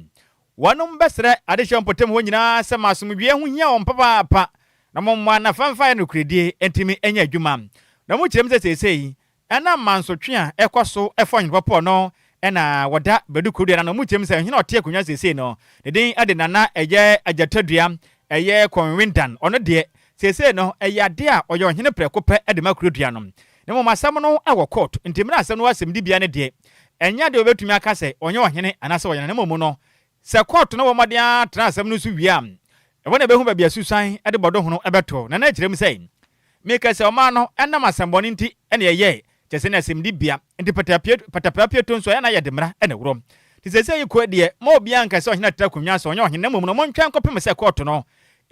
Wɔnom bɛsrɛ adehyeɛ mpɔtam hɔ nyinaa sɛ ma asomdwoeɛ ho hia wɔn papaapa na wɔmmoa na fa mfa yɛ nokorɛdie ntumi nyɛ adwuma. Na wɔkyerɛ mu sɛ seesei ɛnam mansotwe a ɛkɔ so fa Ɔhene Pɔpɔɔ no na wɔda Badu Kurodua no ano. Wɔkyerɛ mu sɛ ɔhene a ɔte akonnwa seesei no ne din de Nana ɛyɛ Agyatadua ɛyɛ Kɔnwendan. Ɔno deɛ seesei no ɛyɛ adeɛ a ɔyɛ ɔhene prɛko pɛ de ma kurodua no. Na mmom asɛm no wɔ kɔɔto nti mmerɛ asɛm no wɔ asɛmdibea no deɛ Ɛnyɛ ade a wobetumi aka sɛ ɔnyɛ ɔhene anaasɛ ɔyɛ nana. Mmom no, sɛ kɔɔto no bɔ mmɔden ara tra asɛm no so wie a, ɛhɔ na ebehu baabi a susuan de bɔdohono bɛto. Nana kyerɛ mu sɛ, Meka sɛ ɔman no nam asɛmmɔne nti na ɛyɛe, kyerɛ sɛ ne asɛnnibea nti patapaa-pieto nso ɛyɛ na yɛde mmara na ɛworɔ. Nti seesei yi koe deɛ, mma obiara nka sɛ ɔhene atra akonnwa sɛ ɔnyɛ ɔhene na mmom no montwɛn nkɔpem sɛ kɔɔto no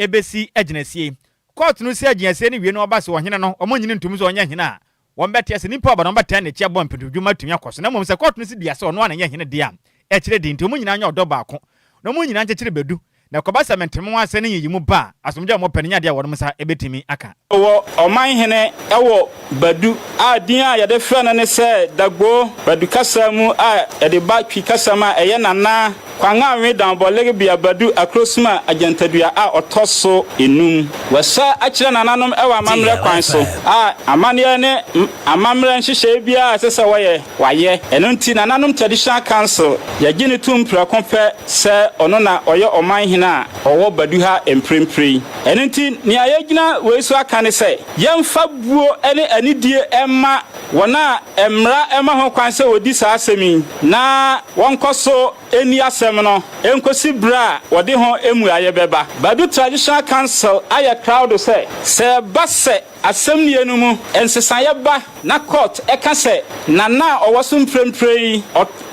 besi agyinasie. Kɔɔto no si agyinasie no wie na wɔba sɛ ɔhene no, wɔnnye no ntom sɛ ɔnyɛ hene a, Wɔbɛte ase, nnipa a wɔba no, wɔbɛtaa n'akyi abɔ mpɛntudwuma atumi akɔ so, na mmom sɛ kɔɔto no si dua sɛ ɔno ara na ɛnyɛ hene de a, ɛkyerɛ din nti, wɔn nyinaa nyɛ ɔdɔ baako, na wɔn nyinaa nkyekyere badu, na ɛkɔba sɛ mentemehoase ne nyiyimu ba a, asomdwoe a wɔpɛ no nyɛ ade a wɔn nsa betumi aka. Wɔ ɔmanhene wɔ Badu a din a yɛde frɛ no ne sɛ Dagboo, Badu kasa mu a yɛde ba Twi kasa mu a ɛyɛ Nana Kwanganwe Danbɔlegbea Badu Akrosuma Agyantadua a ɔtɔ so enum. Wɔahyɛ akyerɛ nananom wɔ amammerɛ kwan so a amanneɛ ne amammerɛ nhyehyɛe biara a ɛsɛ sɛ wɔyɛ, wɔayɛ. Ɛno nti, Nananom Traditional Council, yɛgye no tom prɛko pɛ sɛ ɔno na ɔyɛ ɔmanhene a ɔwɔ Badu ha mprempren. Ɛno nti, nea yɛgyina wei so aka ne sɛ, yɛmfa buo ne anidie mma wɔn a mmara ma ho kwan sɛ wɔdi saa asɛm yi na wɔnkɔ so nni asɛm no nkosi bere a wɔde ho mmuaeɛ bɛba. Badu Traditional Council ayɛ krado sɛ, sɛ ɛba sɛ asɛmnie no mu nsesaeɛ ba na court ka sɛ Nana a ɔwɔ so mprempren yi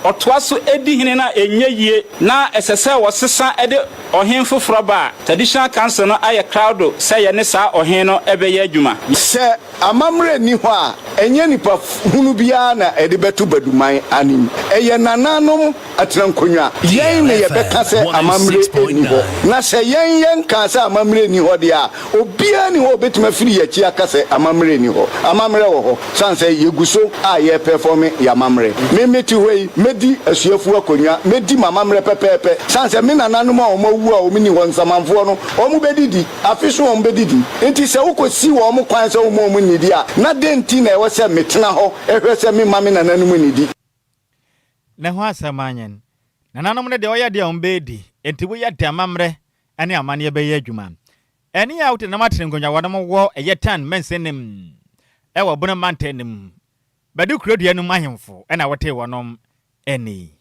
ɔtoa so di hene no a ɛnyɛ yie na ɛsɛ sɛ wɔsesa de ɔhen foforɔ ba a, Traditional Council no ayɛ krado sɛ yɛne saa ɔhen no bɛyɛ adwuma. Sɛ Amammerɛ nni hɔ a, ɛnyɛ nipa hunu biara na ɛde bɛto Baduman anim. Ɛyɛ nananom atenankonnwa. Yɛn na yɛbɛka sɛ amammerɛ nni hɔ. Na sɛ yɛn yɛnkaa sɛ amammerɛ nni hɔ deɛ a, obiara nni hɔ a ɔbɛtumi afiri yɛn akyi aka. aka sɛ amammerɛ nni hɔ. Amammerɛ wɔ hɔ, sane sɛ yɛgu so a yɛrepɛfɔme yɛn amammerɛ. Me mete hɔ yi, mɛdi asuafoɔ akonnwa, mɛdi m'amammerɛ pɛpɛɛpɛ, sane sɛ me nananom a wɔn awu a wɔn nni hɔ, nsamanfoɔ no, wɔn bɛdidi, afe so wɔn bɛdidi. Enti sɛ wokɔsi wɔn kwan sɛ womma wɔn nnidi a, na dɛn nti na ɛwɔ sɛ metena hɔ hwɛ sɛ memma me nananom nnidi? Ne ho asɛm anyen. Nananom no deɛ ɔyɛ deɛ wɔn bɛɛdi, enti woyɛ dɛn amammerɛ ne amanneɛ bɛyɛ adwuma. Ɛne a wote nam atene nkonnwa wɔnom wɔ ɛyɛ tan mansin nim ɛwɔ Bono mantam nim Badu kuro dua nom ahemfo ɛna wotee wɔnom ɛnne yi.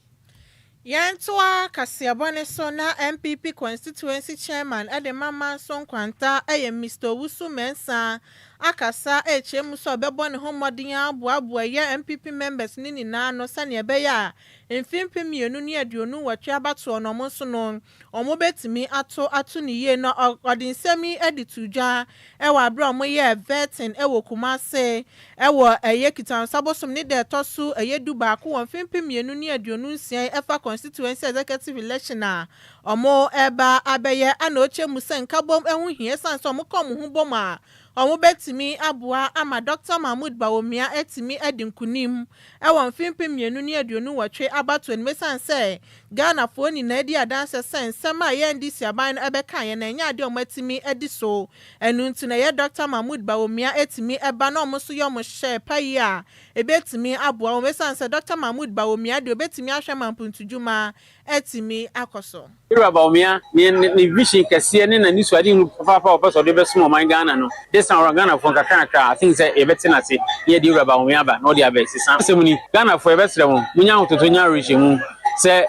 Yɛntoa kaseɛbɔ no so na NPP Constituency Chairman de ma Manso Nkwanta yɛ Mister Owusu Mensah akasa rekyerɛ mu sɛ ɔbɛbɔ ne ho mmɔden aboaboa ɛyɛ NPP members no nyinaa ano sɛnea ɛbɛyɛ a mfe 2028 abatoɔ no wɔn nso no wɔbɛtumi ato ato no yie na ɔde nsɛm yi de too dwa wɔ aberɛ a wɔyɛɛ vetting wɔ Kumase wɔ ɛyɛ Kitansa bosom ne da ɛtɔ so ɛyɛ 11 wɔ mfe 2026 ɛfa constituency executive election a wɔreba abɛyɛ ana ɔkyɛ mu sɛ nkabom ho hia ɛsiane sɛ wɔka wɔn ho bom a wɔbɛtumi aboa ama Dr. Mahmood Bawumia atumi adi nkunim wɔ mfe 2028 abatoɔ no mu ɛsiane sɛ Ghanafoɔ nyinaa di adanse sɛ nsɛm a ɛyɛ NDC aban no ɛbɛka yɛn na ɛnyɛ adeɛ a wɔatumi adi so. Ɛno nti na ɛyɛ Dr. Mahmood Bawumia atumi ɛba na wɔn nso yɛ wɔn hyɛ pa yi a ɛbɛtumi aboa wɔn ɛsiane sɛ Dr. Mahmood Bawumia deɛ obɛtumi ahwɛ ma mpuntudwuma atumi akɔ so. Ewura Bawumia ne vision kɛseɛ ne n'anisuade papaapa a ɔpɛ sɛ ɔde bɛsom ɔman Ghana no, this time around Ghanafoɔ nkakra nkakra, I think sɛ yɛbɛte n'ase na yɛde Ewura Bawumia aba na ɔde abɛsesa. Asɛm ni, Ghanafoɔ, yɛbɛsrɛ mo, munya ahototo, nya awerɛhyɛmu sɛ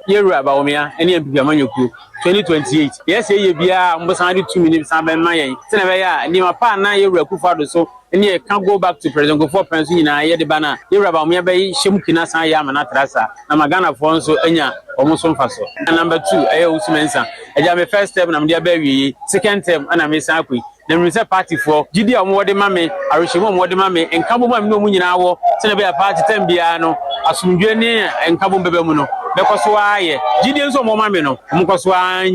yɛwura Bawumia ne NPP amanyɔkuo 2028 yɛsɛ yɛ biara mbɔsan de tumi ne san bɛma yɛn sɛnɛ ɛbɛyɛ a nneɛma pa a na yɛwura Akufo Addo so ne yɛka go back to President Kufuor pɛn so nyinaa yɛde ba no a, yɛwura Bawumia bɛhyɛ mu kina san yɛ ama no atra saa na ma Ghanafoɔ nso anya wɔn so mfa so. Number two ɛyɛ Owusu Mensah. Agya, me first term na mede aba awie, second term ɛna mesan akɔ yi na mmiri sɛ partyfoɔ gyidi a wɔde ma me, awerɛhyɛmu a wɔde ma me, nkabom a me ne wɔn nyinaa wɔ sɛnɛ ɛbɛyɛ party term biara no asomdwe ne nkabom bɛbɛ mu no bɛkɔ so ayɛ gyidie nso a wɔn ma me no wɔn kɔ so ara.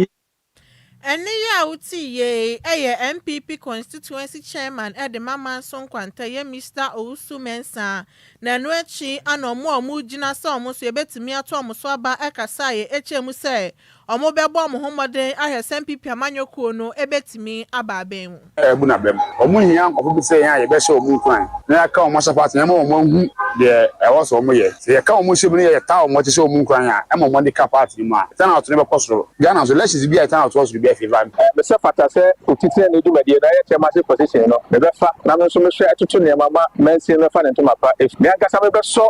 Ɛne yi a wote yie ɛyɛ NPP constituency chairman ɛde ma Manso Nkwanta yɛ Mr Owusu Mensah. Na ɛno akyi ana ɔmo a ɔmo gyina sɛ ɔmo nso yɛbɛtumi ato ɔmo so aba ɛkasa yɛ ɛkyɛ mu sɛ ɔmo bɛbɔ ɔmo ho mmɔden ahwɛ sɛ NPP amanyɔkuo no ɛbɛtumi aba abɛn mu. Ɛbu na bɛm ɔmo hia nkɔfo bi sɛ yɛn a yɛbɛhyɛ ɔmo nkuran na yɛaka ɔmo ahyɛ party na ɛma ɔmo ahu deɛ ɛwɔ sɛ ɔmo yɛ. Sɛ yɛka ɔmo hyɛ mu no, yɛ taa ɔmo akyi hyɛ ɔmo nkuran a ɛma ɔmo de ka party no mu a, turnout no bɛkɔ soro. Ghana nso, elections bi a turnout wɔ soro bi afavour mi. Mesɛ fata sɛ otitire ne dwumadie na ɛyɛ chairmanship position no mebɛfa na me nso mehwɛ atoto nneɛma ma mansin no fa ne ntoma pa efi. Me ankasa mebɛsɔ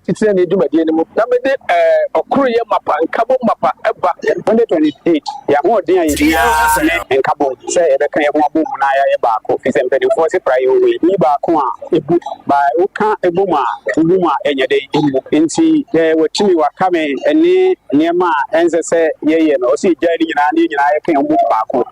titire ne dwumadie no mu na mede ɔkoroyɛ mapa, nkabom mapa ɛba 2028. Yɛahoɔden a yɛhia ne nkabom sɛ yɛbɛka yɛn ho abɔ mu na yɛayɛ baako, fi sɛ mpanimfoɔ se pra yɛ wei yi baako a ɛbu ba woka ɛbɔ mu a wobu mu a ɛnyɛ dɛ ɛmu. Nti watumi waka me ne nneɛma a ɛnsɛ sɛ yɛyɛ no, ɔsɛ yɛgyae no nyinaa ne yɛn nyinaa yɛka yɛn ho bɔ mu baako.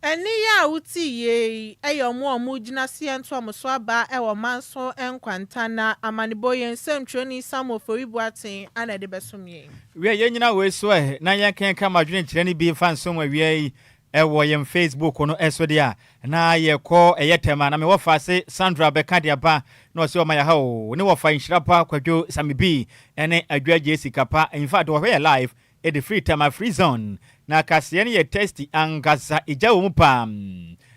Ɛne yi a wote yie yi ɛyɛ ɔmo a ɔmo gyina seɛ nto ɔmo so aba ɛwɔ Manso Nkwanta na amanebɔ yɛn nsɛmtwerɛni Samuel Ofori Boateng ana ɛde bɛsom yɛn. Wie yɛn nyina wei so ɛ na yɛnkenka ma adwene nkyerɛ no bi mfa nsom awia yi ɛwɔ yɛn Facebook no ɛso deɛ a na yɛkɔ ɛyɛ tɛm a na mewɔ fa se Sandra bɛka de aba na ɔsɛ ɔma yɛha o ne wɔfa nhyira pa Kwadwo Same bi ɛne Adwa Gye Sika pa. In fact, wɔhwɛ yɛ live ɛde firi Tema Free Zone na kaseɛ no yɛ tasty ankasa, ɛgya wɔ mu paa.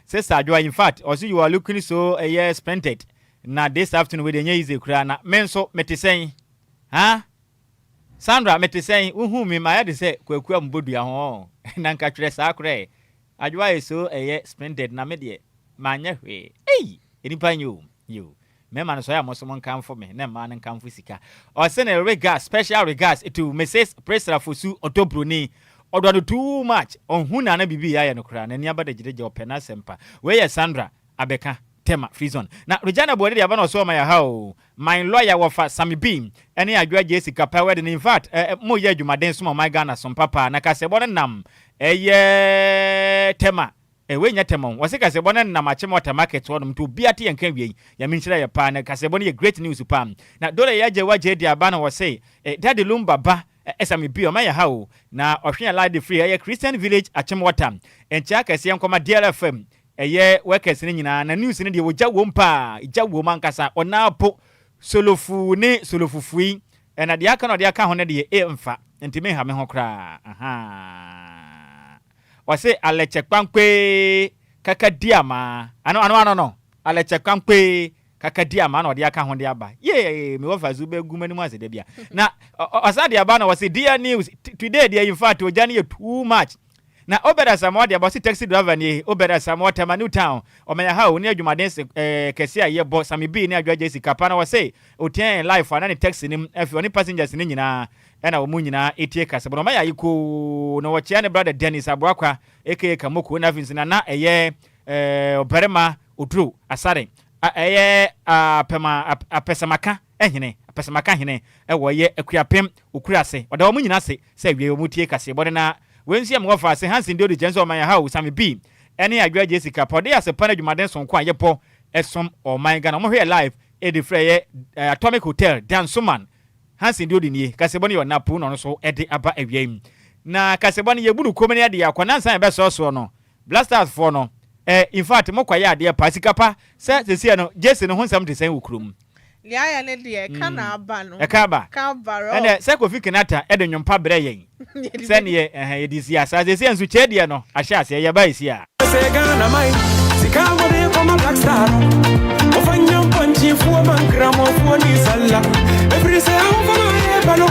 Sister Adwoa, in fact, ɔso you are looking so ɛyɛ splendid na this afternoon wei deɛ ɛnyɛ easy koraa. Na me nso mete sɛn ha? Sandra, mete sɛn? Wohu me ma yɛde sɛ kwaku a mbɔ dua ho na nka twerɛ saa korɛ. Adwoa yɛ so ɛyɛ splendid na me deɛ manyɛ hwee. Ei, nipa nyɛ o yo. Mmarima no so ɛyɛ a mo so mo nkamfo me na mmaa no nkamfo sika. Ɔsɛ ne regards, special regards to Mrs Priscilla Fosu Ɔdɔ Broni. Ɔdɔ no too much, ɔnhu nana biribi yɛ ayɛ no koraa n'ani aba da gyinagyina, ɔpɛ n'asɛm pa. Wei yɛ Sandra abɛka Tema Free Zone. Na Regina Buade de aba na ɔsɛ ɔma yɛ ha o, my lawyer wɔfa Sami B ɛne Adwoa Gye Sika pa wedding. In fact, mo yɛ adwumaden som ɔman Ghana som papa na kasɛbɔ no nam ɛyɛ Tema. Wei nyɛ Tema o. Wɔse kasɛbɔ no nam akyem ɔta market hɔ nom nti obiara te yɛn ka wie yi. Nyame nhyira yɛ paa na kasɛbɔ no yɛ great news paa. Na Dora yɛ agye wagye de aba na wɔse Daddy Lumba ba Sami B ɔma yɛ ha o na ɔhwe yɛn live de free ɛyɛ Christian Village Akyem Water. Nkyɛ akɛseɛ nkɔma DLFM. ɛyɛ workers no nyinaa na news no deɛ ogya wom paa, gya wom ankasa, ɔnaapo solofu ne solofufui, ɛna deɛ aka na ɔde aka ho no deɛ ɛmfa, nti menha me ho koraa, ahaa. Ɔse alɛkyɛ kpankpee kaka di amaa, ano ano ano no, alɛkyɛ kpankpee kaka di amaa na ɔde aka ho de aba, yee, me wɔfa so bɛgu m'anim ase da bia. Na ɔsan de aba na ɔse dear news, today deɛ in fact ogya no yɛ too much. Na Obed Asamoah de aba, ɔse taxi driver nie, Obed Asamoah, Tema New Town, ɔmɛn ha o, ne adwumaden se eh, kɛse a yɛbɔ, Sammy B ne Adwoa Jesse Kapa na ɔse otiaa yɛn life a na ne taxi no mu, afei ɔne passengers no nyinaa ɛna wɔn nyinaa etie kasabɔ no, ɔma yɛ ayekoo, na ɔkyea ne brother Dennis Aboakwa aka Kamoko, na afei nso na na ɛyɛ eh, ɔbarima Oduro Asare a ɛyɛ apɛma apɛsɛmaka hene, apɛsɛmaka hene ɛwɔ ɛyɛ Akuapem Okurase, ɔda wɔn nyinaa ase Sɛ awiei wɔn tie kaseɛbɔ no na wei nso yɛ me wɔfa ase Hansen Deodie kyerɛ nso ɔman ha o Sammy B ɛne Adwoa Jessica pa ɔde asepa no adwumaden sononko a yɛbɔ ɛsom ɔman Ghana wɔn hwɛ yɛ live ɛde firi ɛyɛ Atomic Hotel Dansoman Hansen Deodie nie kaseɛbɔ no yɛ ɔnapo na ɔno nso ɛde aba awiei na kaseɛbɔ no yɛbu no kom ne ɛde akɔ nansa yɛbɛsɔɔ soɔ no Blasters foɔ no eh infact mo kɔ yɛ adeɛ paa sika pa sɛ sesie no Jesse no ho nsɛm te sɛn wɔ kurom. Nea ayɛ ne deɛ ɛka na aba no. Ɛka aba. Ɛka aba rough. Ɛnɛ sɛ Kofi Kinata de nnwom pa brɛ yɛn sɛ neɛ ɛhɛn yɛde si asa sesie nso kyɛ deɛ no ahyɛ aseɛ yɛba esi a. Sɛ Ghana man sika mode kɔma Black Star no Mofa nyɛ mpɔnkyefoɔ ma nkramofoɔ ni salla Ɛfiri sɛ ahofama a yɛpɛ no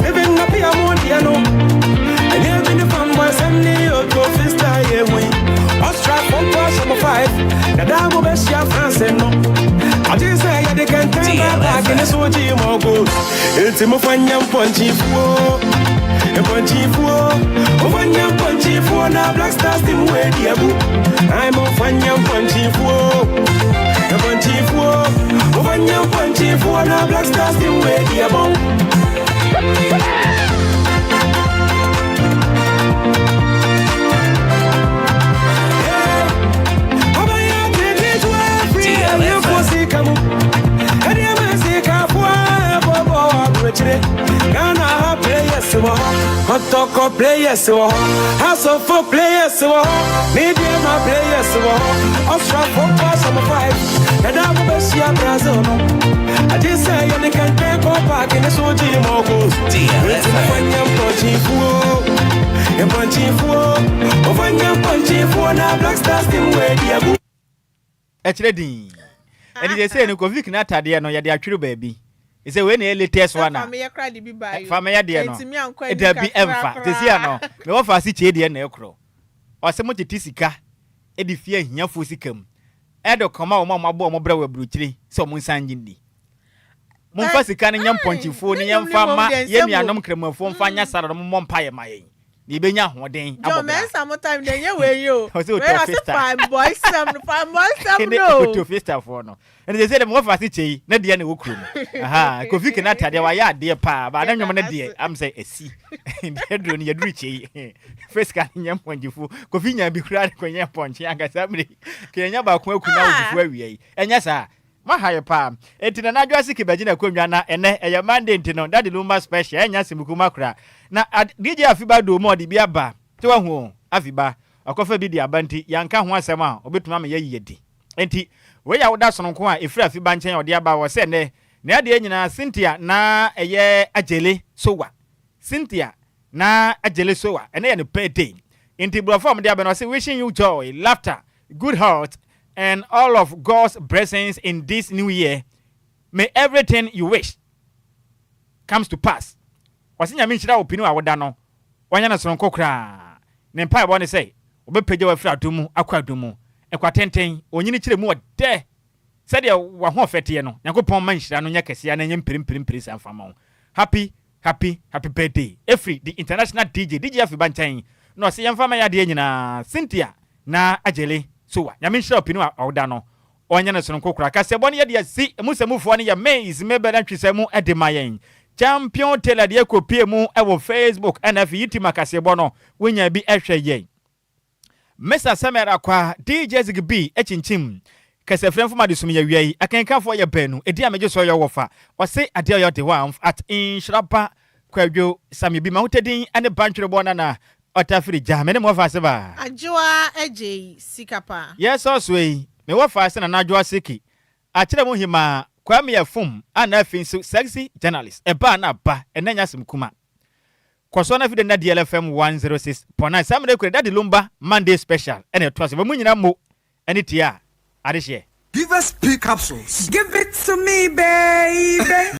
Even na pia mo deɛ no Ɛnyɛ bi ne fanboy sɛm ne Otto Fista yɛ hui Austria fo mpo ahyɛ mo 5 Na daa mo bɛhyia France no Agye sɛ yɛde kɛntɛn ba paaki ne so gye mo goals Enti mofa nyɛ mpɔnkyefoɔ Mpɔnkyefoɔ Mofa nyɛ mpɔnkyefoɔ na Black Stars team wei di agu Ai mofa nyɛ mpɔnkyefoɔ Mpɔnkyefoɔ Mofa nyɛ mpɔnkyefoɔ na Black Stars team wei di abɔn. Kotoko players wɔ hɔ, House of Folk players wɔ hɔ, Medeama players wɔ hɔ, Austria fo pass ɔmo 5, Dada mo bɛhyia Brazil no, agye sɛ yɛde kɛntɛn kɔ paaki ne so gye mo goals. Enti mofa nyɛ mpɔnkyefoɔ, mpɔnkyefoɔ, mofa nyɛ mpɔnkyefoɔ na Black Stars team wei di agu. Ɛkyerɛ din. Ɛnti seesei no Kofi Kina atadeɛ no yɛde atwere baabi. Sɛ wei na ɛyɛ latest one a. Sɛ Fameyɛ koraa de bi baa yi o. Fameyɛ deɛ no. Ɛntumi ankɔ anim Dabi kakra ɛmfa. koraa. Seesei ano mewɔ faase kyei deɛ na ɛkorɔ. Ɔse mo tete sika de fi ahiafoɔ sika mu de kɔma wɔn a wɔabɔ wɔn bra wɔ aburokyire sɛ wɔn nsan nnye nni. Momfa sika no nyɛ mpɔnkyefuo na yɛmfa mma yɛn nuanom Nkramofoɔ mfa nyɛ asara na wɔmmɔ mpaeɛ ma yɛn na yɛbɛnya ahoɔden abɔ John bra. Mensah mo time deɛ nyɛ wei yi o. Ɔsɛ Wei ɔse Otofista. fine boy sɛm no fine boy sɛm Ne no o. Otofistafoɔ no. Ɛna sɛ sɛ dɛ mewɔ faase kyɛ yi na deɛ na ɛwɔ kurom. Aha, Kofi Kinata deɛ wayɛ adeɛ paa, baa ne nnwom no deɛ am sɛ asi. Deɛ duro no yɛduru kyɛ yi. Face ka no nyɛ mpɔnkyefuo. Kofi nya bi koraa de kɔnyɛ mpɔnkye ankasa mmere yi. Ka yɛnya baako aku na wo fufuo awia yi. Ɛnyɛ saa. Moaha yɛ paa. Enti Nana Adwo Asiki bɛgye n'akonnwa na ɛnɛ ɛyɛ Monday nti no Daddy Lumba special ɛnyɛ asɛm kuma koraa. Na DJ Afiba doo mu a ɔde bi aba. Sɛ wahu o, Afiba. Wakɔfa bi de aba nti yɛanka ho asɛm a ɔbɛtumi ama yɛayi adi. Enti wei yɛ awoda sononko a ɛfiri Afiba nkyɛn a ɔde aba wɔ sɛ nnɛ ne adeɛ nyinaa Cynthia na ɛyɛ Agyele Sowa. Cynthia na Agyele Sowa ɛnɛ yɛ ne birthday. Enti borɔfo a wɔde aba no ɔse wishing you joy, laughter, good health and all of God's blessings in this new year. May everything you wish comes to pass. Ɔse Nyame nhyira wo pinu a woda no wanya no sononko koraa. Ne mpaebɔ ne sɛ ɔbɛpagya wo afiri adom mu akɔ adom mu. Ɛkwa tenten, onyini kyerɛ mu ɔdɛ sɛdeɛ w'ahoɔfɛ teɛ no. Nyankopɔn mma nhyira no nyɛ kɛseɛ na ɛnyɛ mpirimpirimpirim saa mfa mma wo. Happy Happy happy birthday ɛfiri the international DJ DJ Afiba nkyɛn na ɔse yɛmfa ma yɛadeɛ nyinaa Cynthia na Agyele Sowa Nyame nhyira wo pinu a ɔda no ɔnyɛ no sononko koraa kaseɛbɔ no yɛde asi emu sɛmufoɔ no yɛ Maize Mabel Antwisɛ mu de ma yɛn Champion Taylor deɛ kɔpie mu wɔ Facebook ɛna afei YouTube ma kaseɛbɔ no wonya bi hwɛ yɛn Mr. Samuel Akwa, DJ Ziggy B kyinkyim kasafira mfom adesum yɛ wia yi akenkanfoɔ yɛ baanu, edin a megye so yɛ wɔfa, ɔse adeɛ ɔyɛ ɔde hɔ a at Nhyira Ba Kwadwo Sammy bi mahotadin ne Bantwerebɔ Nana. Ɔtafiri gya, me ne mo wɔfa ase baa. Adwoa Agyei sika paa. Yɛsɔ soɔ yi, me wɔfa ase Nana Adwoa Siki, akyerɛ mo hemaa Kwame Afum a na afei nso sexy journalist, ɛbaa na aba, ɛnnɛ nyɛ asɛm kuma. Kɔ so na fi dɛ nna DLFM 106.9 saa mmerɛ yi kura Daddy Lumba Monday Special ɛna ɛtoa so. Mo nyina mo ɛne tie a adehyeɛ. Give us P capsules. Give it to me baby.